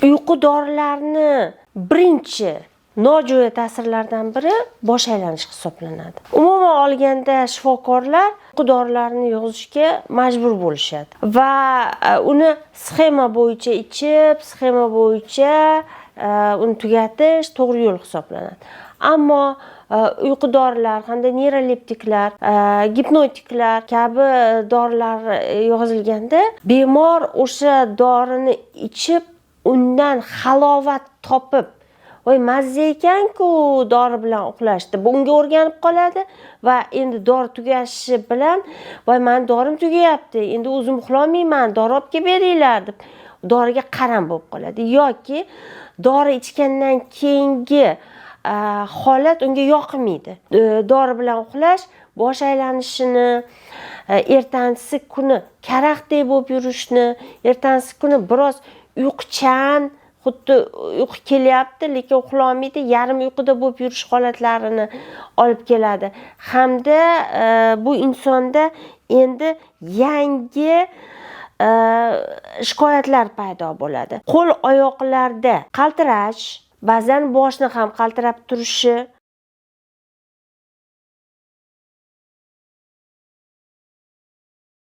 Uyqu dorilarini birinchi nojo'ya ta'sirlardan biri bosh aylanish hisoblanadi. Umuman olganda, shifokorlar uyqu dorilarini yozishga majbur bo'lishadi va uni sxema bo'yicha ichib, sxema bo'yicha uni tugatish to'g'ri yo'l hisoblanadi. Ammo uyqu dorilar hamda neyroleptiklar, gipnotiklar kabi dorilar yozilganda, bemor o'sha dorini ichib, undan halovat topib, "Voy, mazza ekan-ku dori bilan uxlash", deb unga o'rganib qoladi va endi dori tugashi bilan, "Voy, mani dorim tugayapti, endi o'zim uxlolmayman, dori olib kelib beringlar", deb doriga qaram bo'lib qoladi yoki dori ichgandan keyingi holat unga yoqmaydi. Dori bilan uxlash bosh aylanishini, ertasi kuni karaxtdek bo'lib yurishni, ertasi kuni biroz uyquchan, xuddi uyqu kelyapti, lekin uxlolmaydi, yarim uyquda bo'lib yurish holatlarini olib keladi hamda bu insonda endi yangi shikoyatlar paydo bo'ladi: qo'l oyoqlarda qaltirash, ba'zan boshni ham qaltirab turishi.